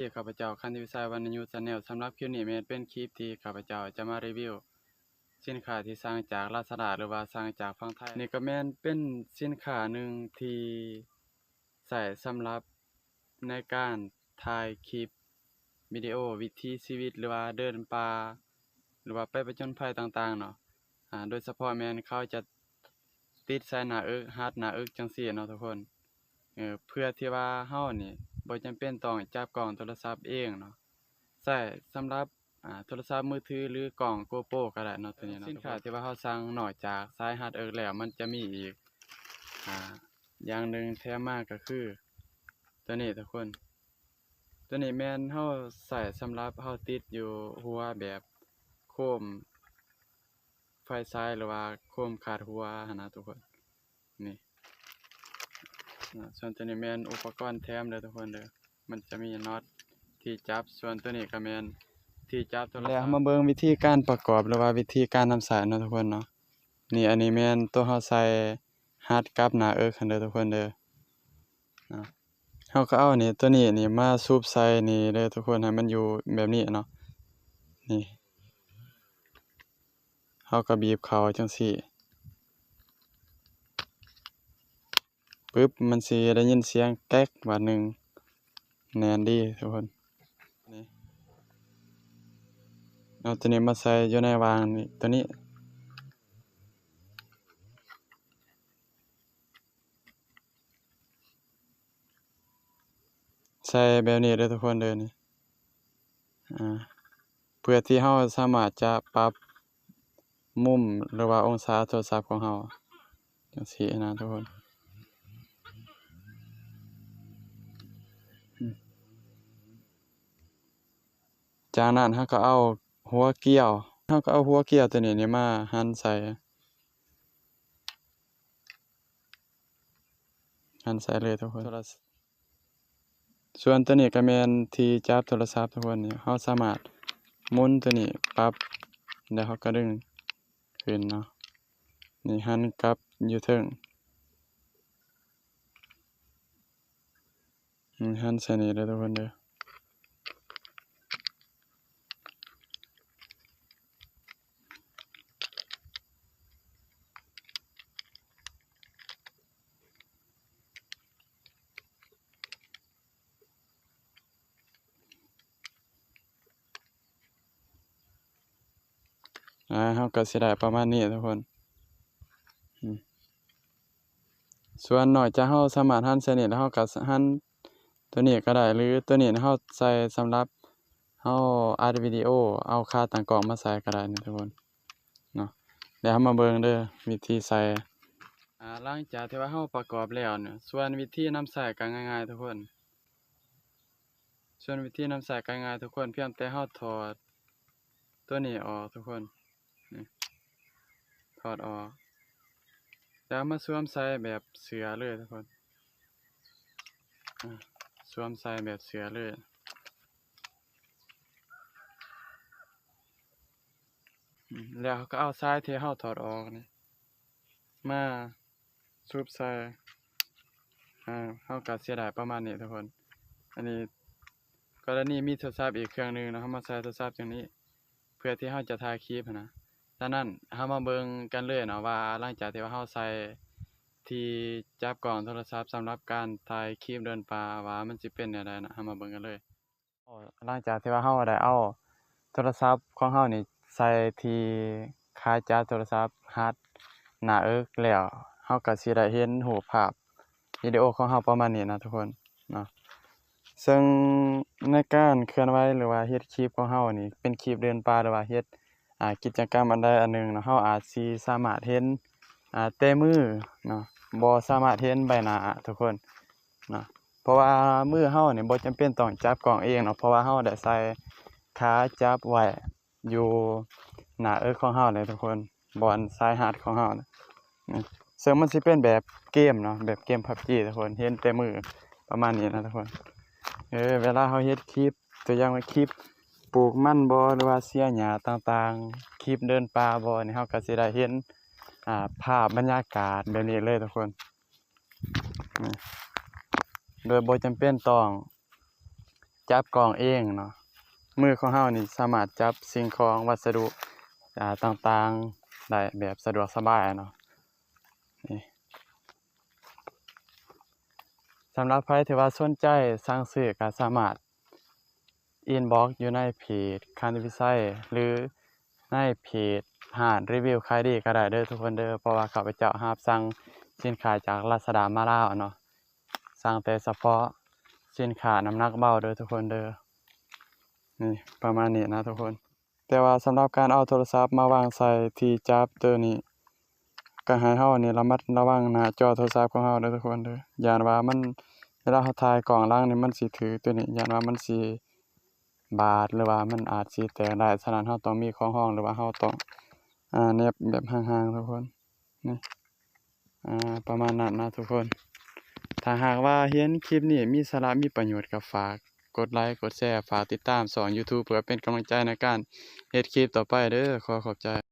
ທີ່ຂ້າພະເຈົ້າ ຄັນທິວິໄຊ ວັນນະຍຸ Channel ສຳລັບຄລິບນີ້ແມ່ນເປັນຄລິບທີ່ຂ້າພະເຈົ້າຈະມາຣີວິວສິນຄ້າທີ່ສັ່ງຈາກ Lazada ຫຼືວ່າສັ່ງຈາກຝັ່ງໄທ. ນີ້ກໍແມ່ນເປັນສິນຄ້າໜຶ່ງທີ່ໃຊ້ສຳລັບໃນການຖ່າຍຄລິບວິດີໂອວິຖີຊີວິດ ຫຼືວ່າເດີນປ່າ ຫຼືວ່າໄປຜະຈົນໄພຕ່າງໆເນາະ. ອາ ໂດຍສະເພາະແມ່ນເຂົາຈະຕິດໃສ່ໜ້າເອິກ ຮັດໜ້າເອິກຈັ່ງຊີ້ເນາະທຸກຄົນ. ເອີ ເພື່ອທີ່ວ່າເຮົານີ້ບໍ່ຈຳເປັນຕ້ອງຈັບກ້ອງໂທລະສັບເອງເນາະ ໃຊ້ສຳລັບ ອາ ໂທລະສັບມືຖື ຫຼື ກ້ອງ GoPro ກໍໄດ້ເນາະ ໂຕນີ້ເນາະ. ສິນຄ້າທີ່ວ່າເຮົາສັ່ງ ນອກຈາກສາຍຮັດເອິກແລ້ວ ມັນຈະມີອີກ ອາ ຢ່າງໜຶ່ງແຖມມາກໍຄືໂຕນີ້ທຸກຄົນ. ໂຕນີ້ແມ່ນເຮົາໃຊ້ສຳລັບເຮົາຕິດຢູ່ຫົວແບບໂຄມໄຟສາຍ ຫຼືວ່າໂຄມຄາດຫົວຫັ້ນນະທຸກຄົນ. ນີ້ ອາ ສ່ວນໂຕນີ້ແມ່ນອຸປະກອນແຖມເດີທຸກຄົນເດີ. ມັນຈະມີນັອດທີ່ຈັບ ສ່ວນໂຕນີ້ກໍແມ່ນທີ່ຈັບໂທລະສັບ. ແລ້ວເຮົາມາເບິ່ງວິທີການປະກອບ ຫຼືວ່າວິທີການນຳໃຊ້ເນາະທຸກຄົນເນາະ. ນີ້ ອັນນີ້ແມ່ນໂຕເຮົາໃສ່ຮັດກັບໜ້າເອິກຫັ້ນເດີທຸກຄົນເດີ. ເຮົາກໍເອົານີ້ ໂຕນີ້ນີ້ມາຊຸບໃສ່ນີ້ເດີທຸກຄົນ ໃຫ້ມັນຢູ່ແບບນີ້ເນາະ. ນີ້ ເຮົາກໍບີບເຂົ້າຈັ່ງຊີ້ ປຶບ ມັນຊິໄດ້ຍິນສຽງແກັກບາດໜຶ່ງ ແໜ້ນດີທຸກຄົນ. ນີ້ ເອົາໂຕນີ້ມາໃສ່ຢູ່ໃນຫວ່າງນີ້ ໂຕນີ້ ໃສ່ແບບນີ້ເດີທຸກຄົນເດີນີ້ ອາ ເພື່ອທີ່ເຮົາສາມາດຈະປັບມຸມ ຫຼືວ່າອົງສາໂທລະສັບຂອງເຮົາ ຈັ່ງຊີ້ນະທຸກຄົນ. ຈາກນັ້ນເຮົາກໍເອົາຫົວກ້ຽວ ເຮົາກໍເອົາຫົວກ້ຽວໂຕນີ້ນີ້ມາຫັນໃສ່ ຫັນໃສ່ເລີຍທຸກຄົນ. ໂທລະ ສ່ວນໂຕນີ້ກໍແມ່ນທີ່ຈັບໂທລະສັບທຸກຄົນ. ນີ້ເຮົາສາມາດໝູນໂຕນີ້ປັບ ແລ້ວເຮົາກໍດຶງຂຶ້ນເນາະ. ນີ້ຫັນກັບຢູ່ເທິງ ນີ້ຫັນໃສ່ນີ້ເດີທຸກຄົນເດີ. ອາ ເຮົາກໍຊິໄດ້ປະມານນີ້ທຸກຄົນ. ອືມ ສ່ວນນອກຈາກເຮົາສາມາດຫັນໃສ່ນີ້ແລ້ວ ເຮົາກໍຫັນໂຕນີ້ກໍໄດ້ ຫຼືໂຕນີ້ເຮົາໃສ່ສຳລັບເຮົາອັດວິດີໂອ ເອົາຂາຕັ້ງກ້ອງມາໃສ່ກໍໄດ້ນີ້ທຸກຄົນເນາະ. ແລ້ວເຮົາມາເບິ່ງເດີວິທີໃສ່. ອາ ຫຼັງຈາກທີ່ວ່າເຮົາປະກອບແລ້ວເນາະ ສ່ວນວິທີນຳໃຊ້ກໍງ່າຍໆທຸກຄົນ. ສ່ວນວິທີນຳໃຊ້ກໍງ່າຍທຸກຄົນ ພຽງແຕ່ເຮົາຖອດຕົວນີ້ອອກທຸກຄົນ ນີ້ ຖອດອອກ ແລ້ວມາສວມໃສ່ແບບເສື້ອເລີຍທຸກຄົນ ອາ ສວມໃສ່ແບບເສື້ອເລີຍ ອາ ແລ້ວເຮົາກໍເອົາສາຍທີ່ເຮົາຖອດອອກນີ້ມາ ຊຸບໃສ່ ອາ ເຮົາກໍຊິໄດ້ປະມານນີ້ທຸກຄົນ. ອັນນີ້ກໍລະນີມີໂທລະສັບອີກເຄື່ອງໜຶ່ງເນາະ ເຮົາມາໃສ່ໂທລະສັບຈັ່ງນີ້ ເພື່ອທີ່ເຮົາຈະຖ່າຍຄລິບຫັ້ນນະ. ສະນັ້ນເຮົາມາເບິ່ງກັນເລີຍເນາະ ວ່າຫຼັງຈາກທີ່ວ່າເຮົາໃສ່ທີ່ຈັບກ້ອງໂທລະສັບສຳລັບການຖ່າຍຄລິບເດີນປ່າ ວ່າມັນຊິເປັນແນວໃດເນາະ ເຮົາມາເບິ່ງກັນເລີຍ. ຫຼັງຈາກທີ່ວ່າເຮົາໄດ້ເອົາໂທລະສັບຂອງເຮົານີ້ໃສ່ທີ່ຂາຈັບໂທລະສັບຮັດໜ້າເອິກແລ້ວ ເຮົາກໍຊິໄດ້ເຫັນຮູບພາບວິດີໂອຂອງເຮົາປະມານນີ້ນະທຸກຄົນເນາະ. ເຊິ່ງໃນການເຄື່ອນໄຫວ ຫຼືວ່າເຮັດຄລິບຂອງເຮົານີ້ ເປັນຄລິບເດີນປ່າ ຫຼືວ່າເຮັດ ອາ ກິດຈະກຳອັນໃດອັນໜຶ່ງເນາະ ເຮົາອາດຊິສາມາດເຫັນ ອາ ແຕ່ມືເນາະ ບໍ່ສາມາດເຫັນໃບໜ້າທຸກຄົນເນາະ. ເພາະວ່າມືເຮົານີ້ບໍ່ຈຳເປັນຕ້ອງຈັບກ້ອງເອງເນາະ ເພາະວ່າເຮົາໄດ້ໃສ່ຂາຈັບໄວ້ຢູ່ໜ້າເອິກຂອງເຮົາແຫຼະທຸກຄົນ ບ່ອນສາຍຮັດຂອງເຮົານະ. ເຊິ່ງມັນຊິເປັນແບບເກມເນາະ ແບບເກມ PUBG ທຸກຄົນ ເຫັນແຕ່ມືປະມານນີ້ນະທຸກຄົນ. ເອີ ເວລາເຮົາເຮັດຄລິບ ຕົວຢ່າງວ່າຄລິບປູກມັນບໍ ຫຼືວ່າເສຍຫຍ້າຕ່າງໆ ຄລິບເດີນປ່າບໍ ນີ້ເຮົາກໍຊິໄດ້ເຫັນ ອາ ພາບບັນຍາກາດແບບນີ້ເລີຍທຸກຄົນ ໂດຍບໍ່ຈຳເປັນຕ້ອງ ຈັບກ້ອງເອງເນາະ. ມືຂອງເຮົານີ້ສາມາດຈັບສິ່ງຂອງວັດສະດຸ ອາ ຕ່າງໆໄດ້ແບບສະດວກສະບາຍເນາະ. ນີ້ ສຳລັບໃຜທີ່ວ່າສົນໃຈສັ່ງຊື້ກໍສາມາດ inbox ຢູ່ໃນເພຈຄານວິໄຊ ຫຼື ໃນເພຈຮ້ານຣີວິວຂາຍດີກໍໄດ້ເດີທຸກຄົນເດີ ເພາະວ່າຂ້າພະເຈົ້າຮັບສັ່ງສິນຄ້າຈາກລາຊາດາມາລາວເນາະ. ສັ່ງແຕ່ສະເພາະສິນຄ້ານ້ຳໜັກເບົາເດີທຸກຄົນເດີ. ນີ້ ປະມານນີ້ນະທຸກຄົນ. ແຕ່ວ່າສຳລັບການເອົາໂທລະສັບມາວາງໃສ່ທີ່ຈັບໂຕນີ້ ກໍໃຫ້ເຮົານີ້ລະມັດລະວັງໜ້າຈໍໂທລະສັບຂອງເຮົາເດີທຸກຄົນເດີ. ຢ້ານວ່າມັນ ເວລາເຮົາຖ່າຍກ້ອງຫຼັງນີ້ ມັນຊິຖືກໂຕນີ້ ຢ້ານວ່າມັນຊິບາດ ຫຼືວ່າມັນອາດຊິແຕກໄດ້. ສະນັ້ນເຮົາຕ້ອງມີຂອງຮອງ ຫຼືວ່າເຮົາຕ້ອງ ອາ ແນບແບບຫ່າງໆທຸກຄົນ. ນີ້ ອາ ປະມານນັ້ນນະທຸກຄົນ. ຖ້າຫາກວ່າເຫັນຄລິບນີ້ມີສາລະ ມີປະໂຫຍດ ກໍຝາກກົດໄລ ກົດແຊ ຝາກຕິດຕາມຊ່ອງ YouTube ເພື່ອເປັນກຳລັງໃຈໃນການເຮັດຄລິບຕໍ່ໄປເດີ. ຂໍຂອບໃຈ.